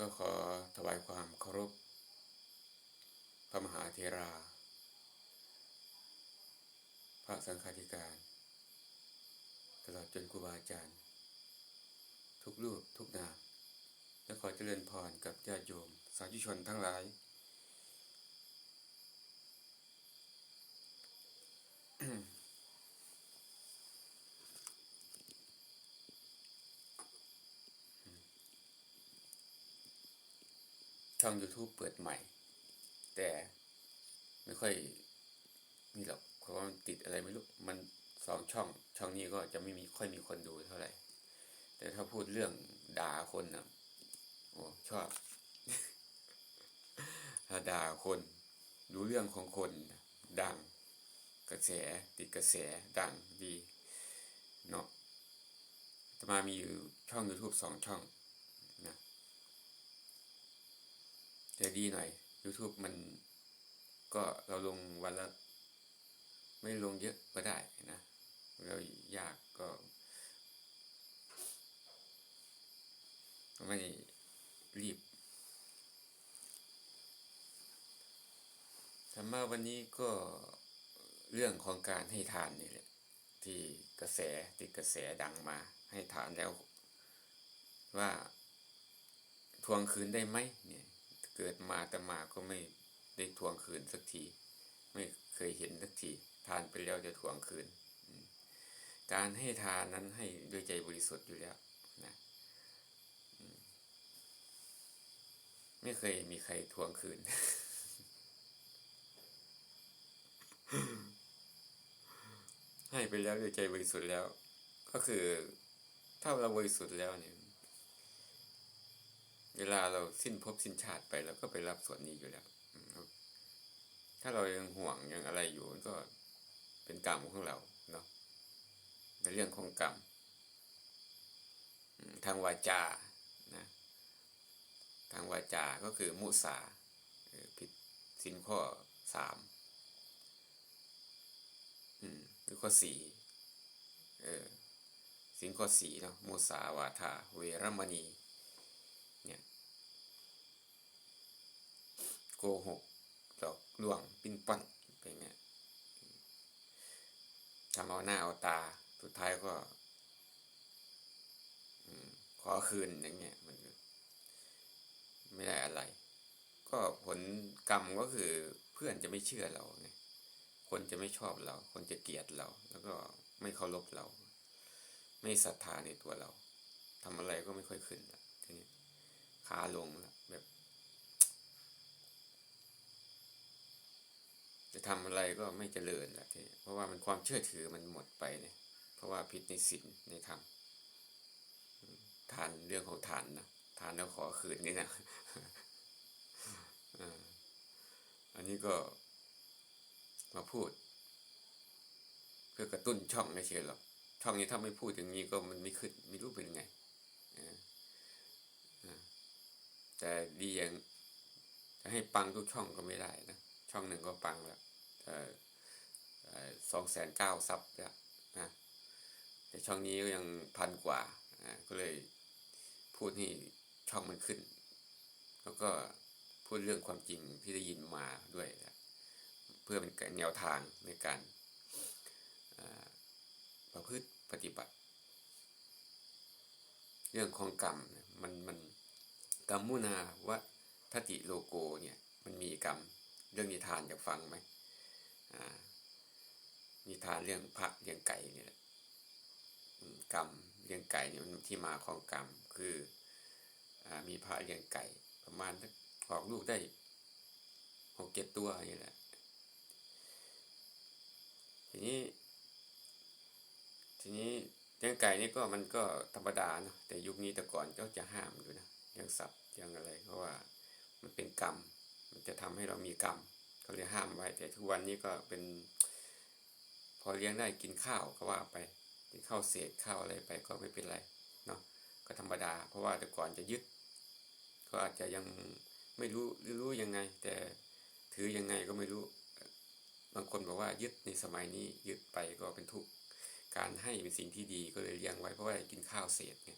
ກໍຂໍຖວາຍຄວາມເຄົາລົບພະມະຫາເຖລາ ພະສັງຄາທິການ ຕະຫຼອດຈົນຄູບາອາຈານທຸກຮູບທຸກນາມ ແລະ ຂໍຈະເລີນພອນກັບຍາດໂຍມສາທຸຊົນທັງຫຼາຍ. ຊ່ອງ YouTube ເປີດໃໝ່ ແຕ່ໄມ່ຄ່ອຍມີດອກ ເພາະວ່າມັນຕິດອະໄລໄມ່ຮູ້ ມັນສອງຊ່ອງ ຊ່ອງນີ້ກໍຈະໄມ່ມີ ຄ່ອຍມີຄົນດູເທົ່າໃດ ແຕ່ຖ້າພູດເລື່ອງດ່າຄົນນະ ໂອ້ ຊອບ ຖ້າດ່າຄົນ ດູເລື່ອງຂອງຄົນ ດັງ ກະແສ ຕິດກະແສ ດັງ ດີເນາະ. ອາດຕະມາມີຢູ່ຊ່ອງ YouTube ສອງຊ່ອງນະ ແຕ່ດີໜ້ອຍ YouTube ມັນ ກໍເຮົາລົງວັນລະ ໄມ່ລົງເຍອະກໍໄດ້ນະ ແລ້ວຢາກກໍ ກໍໄມ່ໄດ້ລີບ. ທຳມະວັນນີ້ກໍເລື່ອງຂອງການໃຫ້ທານນີ້ແຫຼະ ທີ່ກະແສ ທີ່ກະແສດັງມາ ໃຫ້ທານແລ້ວວ່າ ທວງຄືນໄດ້ໄໝ? ເກີດມາອາດຕະມາກໍໄມ່ໄດ້ທວງຄືນສັກທີ ໄມ່ເຄີຍເຫັນສັກທີ ທານໄປແລ້ວຈະທວງຄືນ. ການໃຫ້ທານນັ້ນໃຫ້ດ້ວຍໃຈບໍລິສຸດຢູ່ແລ້ວນະ ໄມ່ເຄີຍມີໃຄທວງຄືນ ໃຫ້ໄປແລ້ວດ້ວຍໃຈບໍລິສຸດແລ້ວ ກໍຄື ຖ້າເຮົາບໍລິສຸດແລ້ວນີ້ ເວລາເຮົາສິ້ນພົບສິ້ນຊາດໄປ ເຮົາກໍໄປຮັບສ່ວນນີ້ຢູ່ແລ້ວ. ຖ້າເຮົາຍັງຫວງຍັງອະໄລຢູ່ ມັນກໍເປັນກຳຂອງເຮົາເນາະ ເປັນເລື່ອງຂອງກຳ ທາງວາຈານະ ທາງວາຈາກໍຄືມຸສາ ເອີ ຜິດສິນຂໍ້ສາມ ອືມ ຫຼື ຂໍ້ສີ່ ເອີ ສິນຂໍ້ສີ່ເນາະ ມຸສາວາທາ ເວລະມະນີ ເນຍ ໂກຫົກ ຫຼອກລວງ ປິ່ນປ້ອນ ເປັນຫຍັງ ທຳເອົາໜ້າເອົາຕາ ສຸດທ້າຍກໍ ອືມ ຂໍຄືນ ຢ່າງເນີ້ຍ ມັນກໍໄມ່ໄດ້ອະໄລ. ກໍຜົນກຳກໍຄືເພື່ອນຈະໄມ່ເຊື່ອເຮົາໄງ ຄົນຈະໄມ່ຊອບເຮົາ ຄົນຈະກຽດເຮົາ ແລ້ວກໍໄມ່ເຄົາລົບເຮົາ ໄມ່ສັດທາໃນຕົວເຮົາ ທຳອະໄລກໍໄມ່ຄ່ອຍຂຶ້ນລະ ທີນີ້ຂາລົງລະ ແບບ ຈະທຳອະໄລກໍໄມ່ຈະເລີນລະທີນີ້ ເພາະວ່າມັນ ຄວາມເຊື່ອຖືມັນໝົດໄປເດ ເພາະວ່າຜິດໃນສິນໃນທຳ ທານ ເລື່ອງຂອງທານນະ ທານແລ້ວຂໍຄືນນີ້ນະ ເອີ ອັນນີ້ກໍມາພູດເພື່ອກະຕຸ້ນຊ່ອງເສຍໆ ລະ ຊ່ອງນີ້ຖ້າໄມ່ພູດຢ່າງນີ້ກໍມັນໄມ່ຂຶ້ນ ໄມ່ຮູ້ເປັນໄງ ເອີ ແຕ່ດີຢ່າງ ຈະໃຫ້ປັງທຸກຊ່ອງກໍໄມ່ໄດ້ນະ ຊ່ອງໜຶ່ງກໍປັງແລ້ວ ເອີ ເອີ ສອງແສນເກົ້າຊັບແລ້ວນະ ແຕ່ຊ່ອງນີ້ກໍຍັງພັນກວ່າ ອາ ກໍເລີຍພູດໃຫ້ຊ່ອງມັນຂຶ້ນ ແລ້ວກໍພູດເລື່ອງຄວາມຈິງທີ່ໄດ້ຍິນມາດ້ວຍ ເພື່ອເປັນແນວທາງໃນການ ອາ ປະພຶດປະຕິບັດ. ເລື່ອງຂອງກຳ ມັນ ມັນ ກຳມຸນາວັດທະຕິໂລໂກ ເນຍ ມັນມີກຳ ເລື່ອງນິທານ ຢາກຟັງໄໝ? ອາ ນິທານເລື່ອງພະລ້ຽງໄກ່ນີ້ແຫຼະ ອາ ກຳລ້ຽງໄກ່ນີ້ ມັນທີ່ມາຂອງກຳ ຄື ອາ ມີພະລ້ຽງໄກ່ປະມານ ອອກລູກໄດ້ຫົກເຈັດຕົວນີ້ແຫຼະ. ທີນີ້ ທີນີ້ລ້ຽງໄກ່ນີ້ກໍ ມັນກໍທຳມະດາເນາະ ແຕ່ຍຸກນີ້ ແຕ່ກ່ອນເຂົາຈະຫ້າມຢູ່ນະ ລ້ຽງສັດລ້ຽງອະໄລ ເພາະວ່າມັນເປັນກຳ ມັນຈະທຳໃຫ້ເຮົາມີກຳ ເຂົາເລີຍຫ້າມໄວ້ ແຕ່ທຸກວັນນີ້ກໍເປັນ ພໍລ້ຽງໄດ້ ກິນຂ້າວກໍວ່າໄປ ກິນຂ້າວເສດ ຂ້າວອະໄລໄປກໍໄມ່ເປັນໄລເນາະ ກໍທຳມະດາ ເພາະວ່າແຕ່ກ່ອນຈະຍຶດ ເຂົາອາດຈະຍັງໄມ່ຮູ້ ຫຼື ຮູ້ຍັງໄງ ແຕ່ຖືຍັງໄງກໍໄມ່ຮູ້ ບາງຄົນບອກວ່າຍຶດໃນສະໄໝນີ້ ຍຶດໄປກໍເປັນທຸກ ການໃຫ້ເປັນສິ່ງທີ່ດີ ກໍເລີຍລ້ຽງໄວ້ ເພາະວ່າກິນຂ້າວເສດໄງ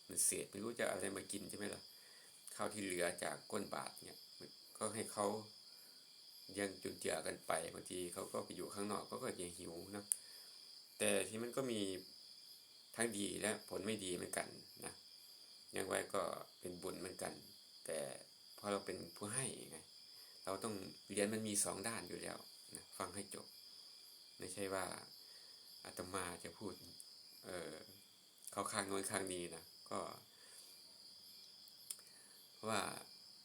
ມັນເສດ ໄມ່ຮູ້ຈະເອົາອະໄລມາກິນ ໃຊ່ໄໝລະ? ເຂົ້າທີ່ເຫຼືອຈາກກົ້ນບາດເນີ້ຍ ກໍໃຫ້ເຂົາລ້ຽງຈຸນເຈືອກັນໄປ. ບາງທີເຂົາກໍໄປຢູ່ຂ້າງນອກ ເຂົາກໍຈະຫິວເນາະ. ແຕ່ທີ່ມັນກໍມີທັງດີ ແລະ ຜົນໄມ່ດີເໝືອນກັນນະ. ຢ່າງໄວກໍເປັນບຸນເໝືອນກັນ ແຕ່ເພາະເຮົາເປັນຜູ້ໃຫ້ໄງ ເຮົາຕ້ອງ ຫຼຽນມັນມີສອງດ້ານຢູ່ແລ້ວນະ. ຟັງໃຫ້ຈົບ ໄມ່ໃຊ່ວ່າອາດຕະມາຈະພູດ ເອີ ເຂົ້າຂ້າງໂນ້ນຂ້າງນີ້ນະ ກໍ ເພາະວ່າ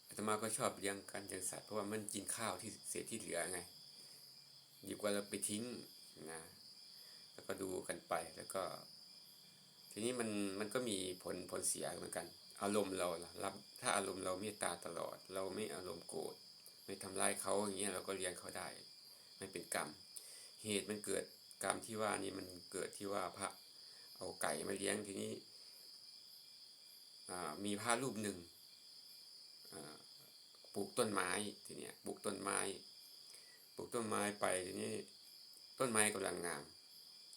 ອາດຕະມາກໍຊອບລ້ຽງ ການລ້ຽງສັດ ເພາະວ່າມັນກິນຂ້າວທີ່ເສດທີ່ເຫຼືອໄງ ດີກວ່າເຮົາໄປຖິ້ມນະ. ແລ້ວກໍດູກັນໄປ ແລ້ວກໍທີນີ້ມັນ ມັນກໍມີຜົນ ຜົນເສຍເໝືອນກັນ. ອາລົມເຮົາລະ ລະ ຖ້າອາລົມເຮົາເມດຕາຕະຫຼອດ ເຮົາໄມ່ອາລົມໂກດ ໄມ່ທຳຮ້າຍເຂົາຢ່າງເງຍ ເຮົາກໍລ້ຽງເຂົາໄດ້ ມັນເປັນກຳ. ເຫດມັນເກີດ ກຳທີ່ວ່ານີ້ມັນເກີດທີ່ວ່າພະເອົາໄກ່ມາລ້ຽງ ທີນີ້ ອ່າ ມີພະຮູບໜຶ່ງ ອ່າ ປູກຕົ້ນໄມ້ ທີເນີ້ຍ ປູກຕົ້ນໄມ້ ປູກຕົ້ນໄມ້ໄປ ທີນີ້ຕົ້ນໄມ້ກຳລັງງາມ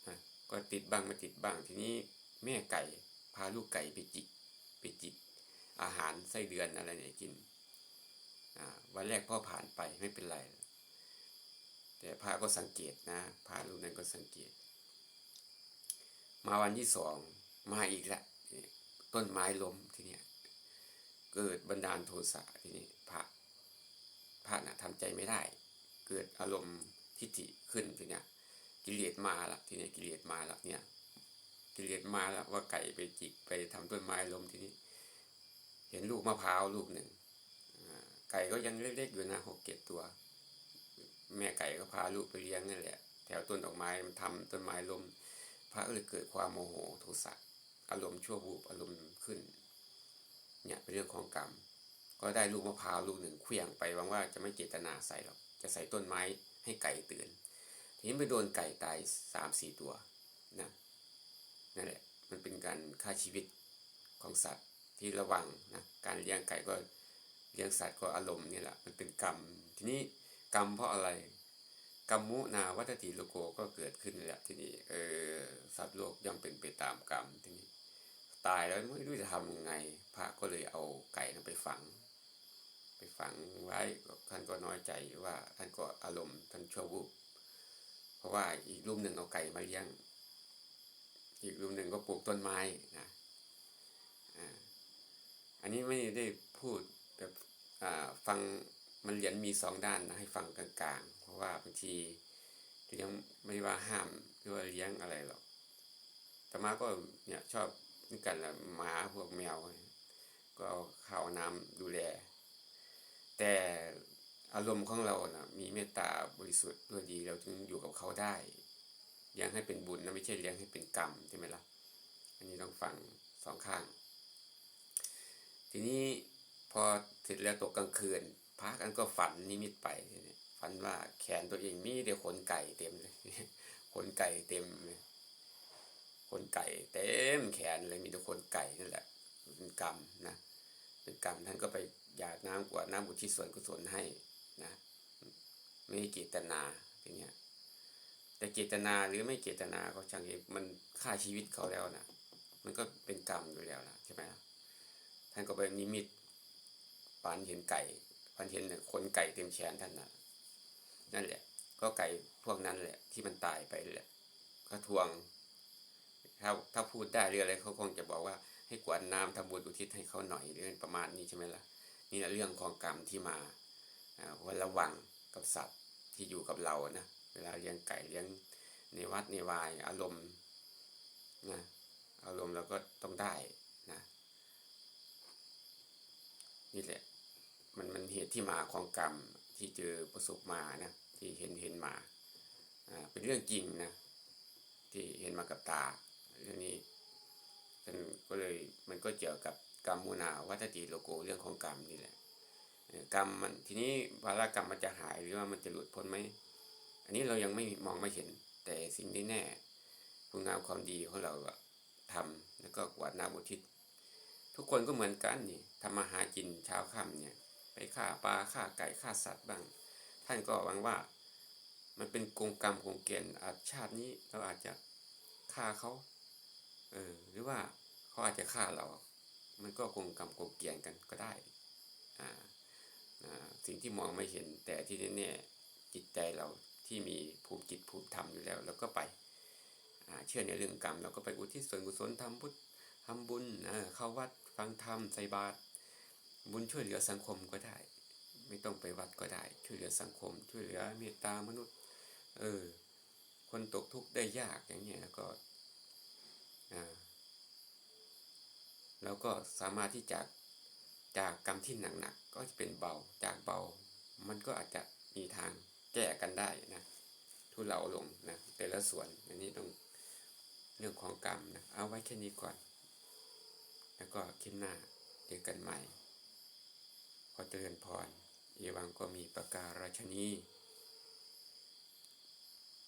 ນະ ກໍຕິດບັ້ງມາຕິດບັ້ງ ທີນີ້ແມ່ໄກ່ພາລູກໄກ່ໄປຈິກ ໄປຈິກອາຫານໄສ້ເດືອນອະໄລນີ້ກິນ. ອ່າ ວັນແລກພໍຜ່ານໄປ ໄມ່ເປັນໄລ ແຕ່ພະກໍສັງເກດນະ ພະຮູບນັ້ນກໍສັງເກດ. ມາວັນທີສອງ ມາອີກແລ້ວ ຕົ້ນໄມ້ລົ້ມ ທີເນີ້ຍເກີດບັນດານໂທສະ. ທີນີ້ພະ ພະນະທຳໃຈໄມ່ໄດ້ ເກີດອາລົມທິດຖິຂຶ້ນ. ທີເນີ້ຍກິເລດມາລະ ທີເນີ້ຍກິເລດມາລະ ເນີ້ຍກິເລດມາລະ ວ່າໄກ່ໄປຈິກໄປທຳຕົ້ນໄມ້ລົ້ມ. ທີນີ້ເຫັນລູກມະພ້າວລູກໜຶ່ງ ອ່າ ໄກ່ກໍຍັງເລັກໆຢູ່ນະ ຫົກເຈັດຕົວ ແມ່ໄກ່ກໍພາລູກໄປລ້ຽງນັ້ນແຫຼະ ແຖວຕົ້ນດອກໄມ້ ມັນທຳຕົ້ນໄມ້ລົ້ມ. ພະກໍເລີຍເກີດຄວາມໂມໂຫໂທສະ ອາລົມຊົ່ວວູບ ອາລົມຂຶ້ນ ເນີ້ຍເປັນເລື່ອງຂອງກຳ. ກໍໄດ້ລູກມະພ້າວລູກໜຶ່ງເຂວ້ງໄປ ຫວັງວ່າຈະໄມ່ເຈດຕະນາໃສ່ດອກ ຈະໃສ່ຕົ້ນໄມ້ໃຫ້ໄກ່ຕື່ນ. ທີນີ້ໄປໂດນໄກ່ຕາຍສາມສີ່ຕົວນະ. ນັ້ນແຫຼະ ມັນເປັນການຂ້າຊີວິດຂອງສັດທີ່ລະວັງນະ. ການລ້ຽງໄກ່ກໍ ລ້ຽງສັດກໍອາລົມນີ້ລະ ມັນເປັນກຳ. ທີນີ້ກຳເພາະອະໄລ? ກຳມຸນາວັດຕະຕິໂລໂກ ກໍເກີດຂຶ້ນແລ້ວ. ທີນີ້ ເອີ ສັດໂລກຍ່ອມເປັນໄປຕາມກຳ. ທີນີ້ຕາຍແລ້ວບໍ່ຮູ້ຈະທຳຍັງໄງ ພະກໍເລີຍເອົາໄກ່ນັ້ນໄປຝັງ ໄປຝັງໄວ້. ທ່ານກໍນ້ອຍໃຈວ່າ ທ່ານກໍອາລົມທ່ານຊົ່ວວູບ ເພາະວ່າອີກຮູບໜຶ່ງເອົາໄກ່ມາລ້ຽງ ອີກຮູບໜຶ່ງກໍປູກຕົ້ນໄມ້ນະ. ອ່າ ອັນນີ້ໄມ່ໄດ້ພູດແບບ ອ່າ ຟັງ ມັນຫຼຽນມີສອງດ້ານນະ ໃຫ້ຟັງກາງໆ ເພາະວ່າບາງທີ ກໍຍັງບໍ່ໄດ້ວ່າຫ້າມ ຫຼືວ່າລ້ຽງອະໄລດອກ. ອາດຕະມາກໍເນີ້ຍ ຊອບຄືກັນລະ ໝາພວກແມວ ກໍເອົາເຂົ້ານ້ຳດູແລ. ແຕ່ອາລົມຂອງເຮົານະ ມີເມດຕາບໍລິສຸດດ້ວຍດີ ເຮົາຈຶ່ງຢູ່ກັບເຂົາໄດ້. ລ້ຽງໃຫ້ເປັນບຸນນະ ໄມ່ໃຊ່ລ້ຽງໃຫ້ເປັນກຳ ໃຊ່ໄໝລະ? ອັນນີ້ຕ້ອງຟັງສອງຂ້າງ. ທີນີ້ພໍເສັດແລ້ວ ຕົກກາງຄືນ ພະນັ້ນກໍຝັນນິມິດໄປ ທີນີ້ຝັນວ່າແຂນຕົວເອງມີແຕ່ຂົນໄກ່ເຕັມເລີຍ ຂົນໄກ່ເຕັມເລີຍ ຂົນໄກ່ເຕັມແຂນເລີຍ ມີແຕ່ຂົນໄກ່ນັ້ນແຫຼະ. ເປັນກຳນະ ເປັນກຳ. ທ່ານກໍໄປຢາດນ້ຳ ກວດນ້ຳ ອຸທິດສ່ວນກຸສົນໃຫ້ນະ ໄມ່ເຈດຕະນາ ທີເນີ້ຍ. ຈະເຈດຕະນາ ຫຼື ໄມ່ເຈດຕະນາກໍຊ່າງເຖາະ ມັນຂ້າຊີວິດເຂົາແລ້ວນະ ມັນກໍເປັນກຳຢູ່ແລ້ວນະ ໃຊ່ໄໝລະ? ທ່ານກໍໄປນິມິດ ຝັນເຫັນໄກ່ ຝັນເຫັນຂົນໄກ່ເຕັມແຂນທ່ານນະ. ນັ້ນແຫຼະ ກໍໄກ່ພວກນັ້ນແຫຼະ ທີ່ມັນຕາຍໄປແຫຼະ ກໍທວງ. ຖ້າ ຖ້າພູດໄດ້ ຫຼື ອະໄລ ເຂົາຄົງຈະບອກວ່າ ໃຫ້ກວດນ້ຳ ທຳບຸນອຸທິດໃຫ້ເຂົາໜ້ອຍ ຫຼື ປະມານນີ້ ໃຊ່ໄໝລະ? ນີ້ລະເລື່ອງຂອງກຳທີ່ມາ ອ່າ ຄວນລະວັງກັບສັດທີ່ຢູ່ກັບເຮົານະ. ເວລາລ້ຽງໄກ່ ລ້ຽງໃນວັດໃນວາຍ ອາລົມນະ ອາລົມເຮົາກໍຕ້ອງໄດ້ນະ. ນີ້ແຫຼະ ມັນ ມັນເຫດທີ່ມາຂອງກຳທີ່ເຈີປະສົບມານະ ທີ່ເຫັນ ເຫັນມາ ອ່າ ເປັນເລື່ອງຈິງນະ ທີ່ເຫັນມາກັບຕາ. ເລື່ອງນີ້ ມັນກໍເລີຍ ມັນກໍກ່ຽວກັບກຳມຸນາວັດຕະຕິໂລໂກ ເລື່ອງຂອງກຳນີ້ແຫຼະ. ເອີ ກຳມັນ ທີນີ້ວາລະກຳມັນຈະຫາຍ ຫຼືວ່າມັນຈະຫຼຸດພົ້ນໄໝ? ອັນນີ້ເຮົາຍັງໄມ່ມອງໄມ່ເຫັນ ແຕ່ສິ່ງທີ່ແນ່ ຄຸນງາມຄວາມດີຂອງເຮົາກໍທຳ ແລ້ວກໍກວດນ້ຳອຸທິດ. ທຸກຄົນກໍເໝືອນກັນນີ້ ທຳມາຫາກິນເຊົ້າຄ່ຳນີ້ ໄປຂ້າປາ ຂ້າໄກ່ ຂ້າສັດບ້າງ. ທ່ານກໍຫວັງວ່າມັນເປັນກົງກຳກົງແກນ ອາດ ຊາດນີ້ເຮົາອາດຈະຂ້າເຂົາ ເອີ ຫຼືວ່າເຂົາອາດຈະຂ້າເຮົາ ມັນກໍກົງກຳກົງແກນກັນກໍໄດ້. อาสิ่งที่มองไม่เห็น แต่ที่แน่ๆจิตใจเราที่มีภูมิจิตภูมิธรรมอยู่แล้ว เราก็ไป อ่าเชื่อในเรื่องกรรม เราก็ไปอุทิศส่วนกุศล ทำบุญ ทำบุญ เอ่อ เข้าวัดฟังธรรม ใส่บาตร บุญช่วยเหลือสังคมก็ได้ ไม่ต้องไปวัดก็ได้ ช่วยเหลือสังคม ช่วยเหลือเมตตามนุษย์ เออ คนตกทุกข์ได้ยากอย่างเนี้ย แล้วก็ อ่า เราก็สามารถที่จะ จากกรรมที่หนักๆ ก็จะเป็นเบา จากเบา มันก็อาจจะมีทางแก้กันได้นะ ทุเลาลงนะ แต่ละส่วน อันนี้ต้อง เรื่องของกรรมนะ เอาไว้แค่นี้ก่อน แล้วก็คลิปหน้าเจอกันใหม่ ขอเจริญพร เอวังก็มีประการฉะนี้